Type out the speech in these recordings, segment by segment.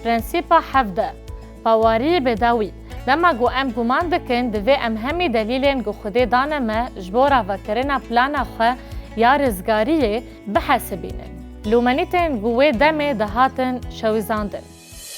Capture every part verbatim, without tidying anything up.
Prensîpa hevdeh, bawerî bêdawî. Dema ku em guman dikin, divê em hemî delîlên ku Xwedê dane me ji bo ravekirina plana xwe ya rizgariyê bihesibînin. Lûmenîtên ku wê demê dihatin şewizandin.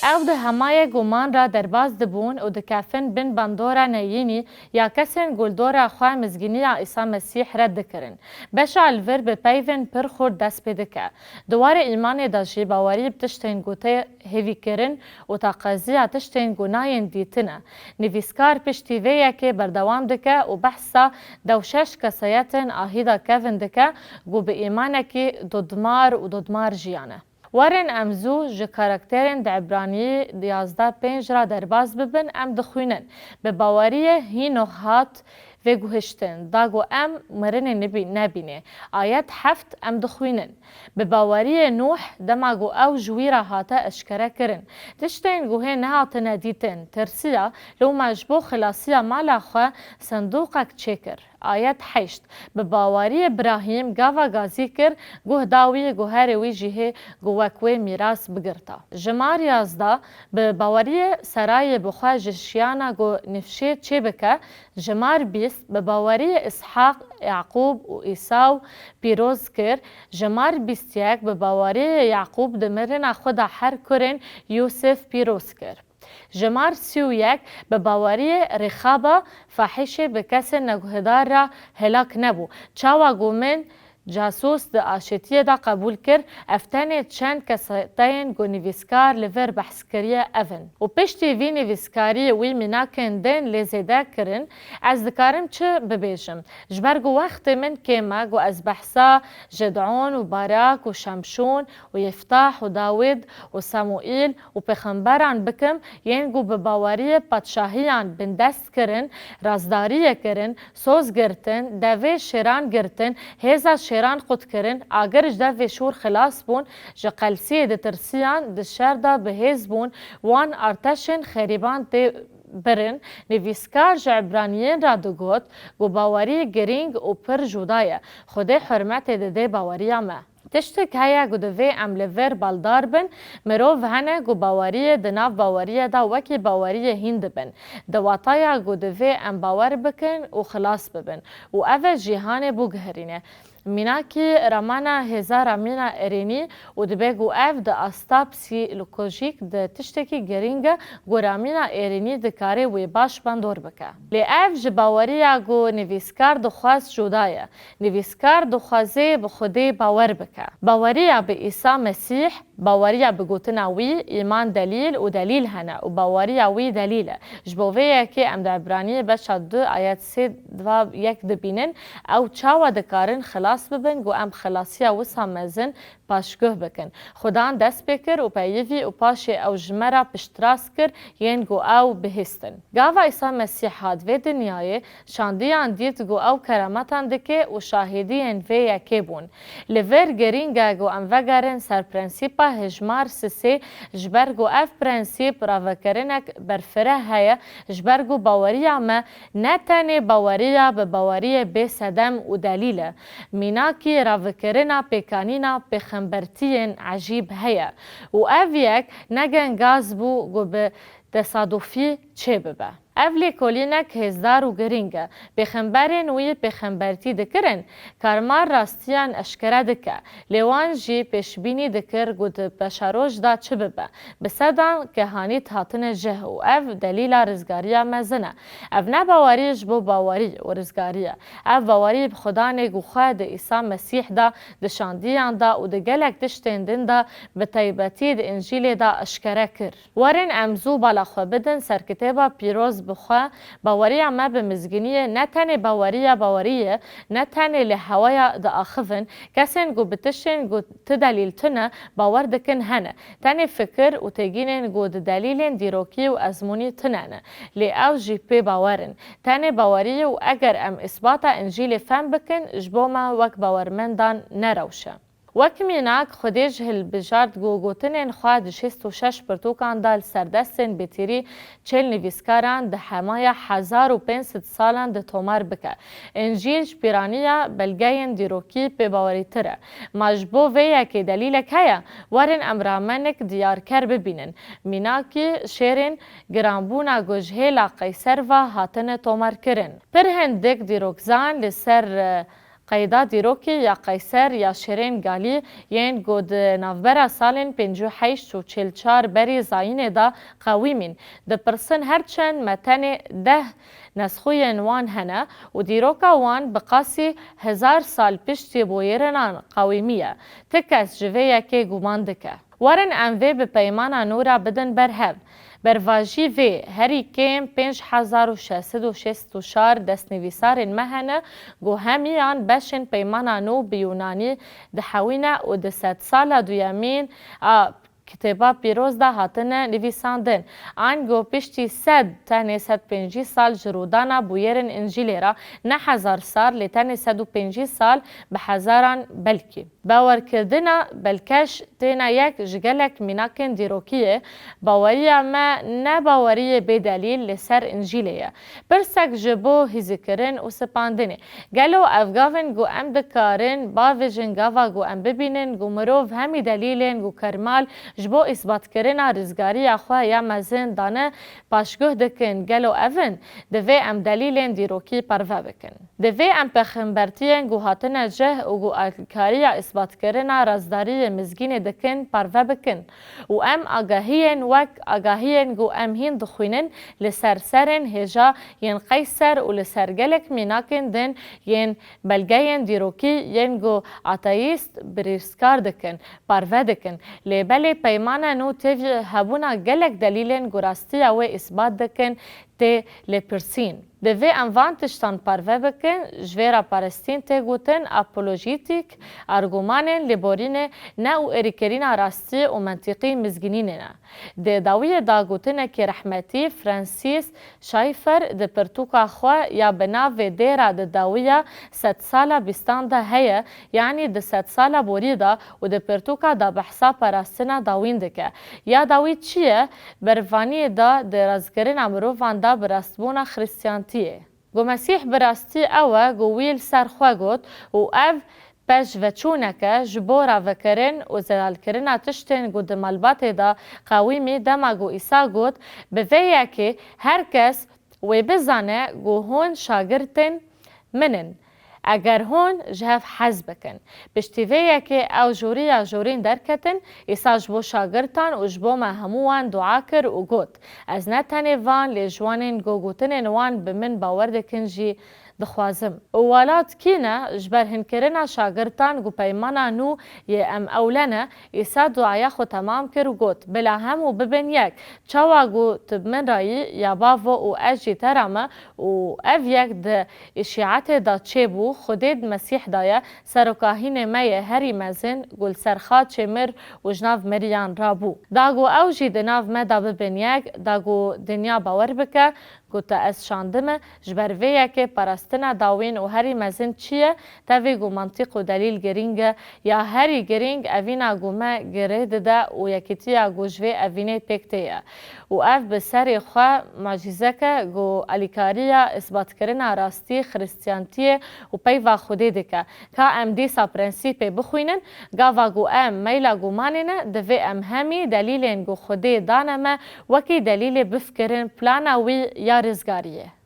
Ew di hemayê guman re derbas dibûn û dikefin bin bandora neyînî ya kesên ku li dora xwe mizgîniya Îsa Mesîh red dikirin. Beşa li vir bi peyvên pir xurt dest pê dike. Di warê îmanê de jî bawerî bi tiştên ku tê hêvîkirin û taqeziya tiştên ku nayên dîtin e. Nivîskar piştî vê yekê berdewam dike û behsa dew şeş kesayetên ahîda kevin dike ku bi îmanekî dodmar û dodmar jiyane. Werin em zû ji karakterên di Ebranî yazdeh pênc re derbas bibin, em dixwînin. Bi baweriyê Hînox hat veguhiştin, da ku em mirinê nibî-, nebînê. Ayet heft em dixwînin. Bi baweriyê Nûh, dema ku ew ji wî re hate eşkere kirin. Tiştên ku hê nehatine dîtin, tirsiya, loma ji bo xilasiya mala xwe sindûqek çêkir. Ayet heşt. Bi baweriyê Birahîm gava gazî kir, guh da wî, guherê wî jî hê ku wek wê mîras bigirta. Jimar yazdeh. Bi baweriyê Serayê bi xwe ji şiyana ku nifşê çêbike. Jimar bîst. Bi baweriyê Îshaq, Yaqûb û Îsaw pîroz kir. Jimar bîst yek. Bi baweriyê Yaqûb di mirina xwe de her kurên Yûsif pîroz kir. Jimar sî û yek. Bi baweriyê Rêxaba fahîşê bi kesên neguhdar re helak nebû. Çawa ku min casûs di aşêtiyê de qebûl kir, ev tenê çend kesayeteyên ku nivîskar li vir behs kiriye ev in. Û piştî vî nivîskariyê wî mînakên din lê zêde kirin, ez dikarim çi bibêjim? Ji ber ku wextê min kêm e ku ez behsa Jed'on û Barak û Şemşûn û Yeftah û Dawid û Samuîl û pêxemberan bikim, yên ku bi baweriyê padşahiyan bindest kirin, razdariyê kirin, soz girtin, devê şêran girtin, hêza şêran qut kirin, agir ji devê şûr xilas bûn, ji qelsiyê ditirsiyan, di şer de bi hêz bûn, wan arteşên xerîban tê birin. Nivîskar ji Ebraniyên re digot ku bawerî girîng û pir cuda ye. Xwedê hurmetê didê baweriya me. Tiştek heye ku divê em li vir baldar bin, mirov hene ku baweriyê di nav baweriyê de wekî baweriyê hîn dibin. Di wataya ku divê em bawer bikin û xilas bibin û ev e cîhanê bûgihirîne. Mînakî ramana hêza ramîna erênî û dibe ku ev di asta psîkolojîk de tiştekî girîng e ku ramîna erênî dikare wê baş bandor bike. Lê ev ji baweriya ku nivîskar dixwest cuda ye. Nivîskar dixwaze bi Xwedê bawer bike. Baweriya bi Îsa Mesîh, baweriya bi gotina wî, îman delîl û delîl hene û baweriya wî delîl e. Ji bo vê yekê em di Ebraniyê beşa du ayet sê dua yek dibînin, ew çawa dikarin xilas bibin, ku em xilasiya wisa mezin paşguh bikin. Xudan dest pê kir û peyivî û paşê ew ji me re piştrast kir, yên ku ew bihîstin. Gava Îsa Mesîh hat vê dinyayê, şandiyan dît ku ew kerametan dike û şahidiyên vê yekê bûn. Li vir girîng e ku em vegerin ser prensîpa hejmar sisê, ji ber ku ev prensîp ravekirinek berfireh heye, ji ber ku baweriya me ne tenê baweriya bi baweriyê bê sedem û delîl e, mînakî ravekirina pêkanîna pêxembertiyên ecîb heye û ev yek ne gengaz bû ku bi tesadufî çêbibe. Ev lêkolînek hêzdar û girîng e. Pêxemberên wî pêxembertî dikirin, karmar rastiyan eşkere dike. Lê wan jî pêşbînî dikir ku di paşeroj de çi bibe. Bi sedan kehanît hatine jih û ev delîla rizgariya mezin e. Ev ne bawerî ji bo bawerî û rizgarî ye. Ev bawerî bi Xudanê ku xwe di Îsa Mesîh de, di şandiyan de û di gelek tiştên din de, bi taybetî di Încîlê de eşkere kir. Werin em zû bala xwe bidin ser Kitêba Pîroz bi xwe, baweriya me bi mizgîniyê ne tenê baweriya bawerî ye, ne tenê li hewaya diaxivin, kesên ku bi tiştên ku ti delîl tune bawer dikin hene. Tenê fikir û têgînên ku di delîlên dîrokî û ezmûnî tune ne, lê ew jî pê bawer in. Tenê bawerî û eger em îsbata Încîlê fehm bikin, ji bo me wek bawermendan ne rewş e. Wek mînak, Xwedê ji hilbijart ku gotinên xwe di şêst û şeş pirtûkan de li ser destên bêtîrî çêl nivîskaran di hemaya hezar û pênc sed salan de tomar bike. Încîl ji pîraniya belgeyên dîrokî pêbawerîtir e. Ma ji bo vê yekê delîlek heye? Werin em ramenek diyarker bibînin. Mînakî şêrên giranbûna ku ji hêla Qeyser ve hatine tomarkirin. Pir hindik dîrokzan li ser, e, qeyda dîrokê ya Qeyser ya şêrên galî yên ku di navbera salên pêncî û heşt û çil çar berî zayînê de qewîmîn, dipirsin her çend me tenê deh nesxûyên wan hene û dîroka wan bi qasî hezar sal piştî bûyerinan qewîmî ye. Ti kes ji vê yekê guman dike? Werin em vê bi peymana nû re bidin ber hev. Bervajî vê, herî kêm pênc hezar û şeş sed û şêst û çar destnivîsarên me hene ku hemiyan beşên peymana nû bi Yûnanî dihewîne û di sedsala duyemîn a Kitêba Pîroz de hatine nivîsandin. Ango piştî sed, tenê sed pêncî sal ji rûdana bûyerên Încîlê re, ne hezar sal, lê tenê sed û pêncî sal bi hezaran belkî. Bawerkirina belkeş têne yek ji gelek mînakên dîrokiyê, baweriya me ne baweriyê bêdelîl li ser Încîlê ye. Pirsek ji bo hîzîkirin û sipandinê. Gelo ev gav in ku em dikarin bavêjin gava ku em bibînin ku mirov hemî delîlên ku kermal ji bo îsbatkirina rizgariya xwe ya mezin dane paşguh dikin? Gelo ev in? Divê em delîlên dîrokî parve bikin. Divê em pêxembertiyên ku hatine cih û ku alîkariya îsbatkirina rastdariyê mizgînê dikin parve bikin û em agahiyên wek agahiyên ku em hîn dixwînin li ser serên hêja yên Qeyser û li ser gelek mînakên din yên belgeyên dîrokî yên ku ateîst birîskar dikin, parve dikin. Lê belê peymana nû têv hebûna gelek delîlên ku rastiya wê îsbat dikin, tê lêpirsîn. Divê em van tiştan parve bikin, ji vê re parestîn tê gotin apolojîtîk, argumanên lêborînê ne û êrîkirina rastî û mentîqî mizgînînê ne. Di dawiyê de gotinekî rehmetî Francis Schaeffer di pirtûka xwe ya bi navê Dêra di dawiya sedsala bîstan de heye, yanî di sedsala borî de û di pirtûka de behsa parastina dawîn dike. Ya dawî çi ye? Bervaniyê de di rêzkirina mirovan de bi rastbûna Xristiyantiyê. Ku Mesîh bi rastî ew e ku wî li ser xwe got û ev pejveçûnek e ji bo ravekirin û zelalkirina tiştên ku di malbatê de qewîmî dema ku Îsa got, bi vê yekê her kes wê bizane ku hûn şagirtên min in, eger hûn ji hev hez bikin. Piştî vê yekê ew joriya jorîn derketin, Îsa ji bo şagirtan û ji bo me hemû wan dua kir û got, ez ne tenê van lê ji wanên ku gotinên wan bi min bawer dikin jî dixwazim. Û welat kî ne? Ji ber hinkirina şagirtan ku peymana nû yê em ewle ne, Îsa duaya xwe temam kir û got, bila hemû bibin yek. Çawa ku tu bi min re yî, ya Bavo û ez jî te re me, û ev yek di îşîetê de çêbû, Xwedê di Mesîh de ye, serokahînê me yê herî mezin, ku li ser xaçê mir û ji nav miriyan rabû. Da ku ew jî di nav me de bibin yek, da ku dinya bawer bike, ku te ez şandime, ji ber vê yekê parastina dawîn û herî mezin çi ye? Tevî ku mantîq û delîl girîng e, ya herî girîng evîna ku me girê dide û yekîtiya ku ji vê evînê pêk tê ye. Û ev bi serê xwe mucîzek e ku alîkariya îsbatkirina rastî Xristiyantiyê û peyva Xwedê dike. Ka em dîsa prensîpê bixwînin, gava ku em meyla gumanê ne, divê em hemî delîlên ku Xwedê dane me, wekî delîlê bifikirin plana wî ya rizgariyê.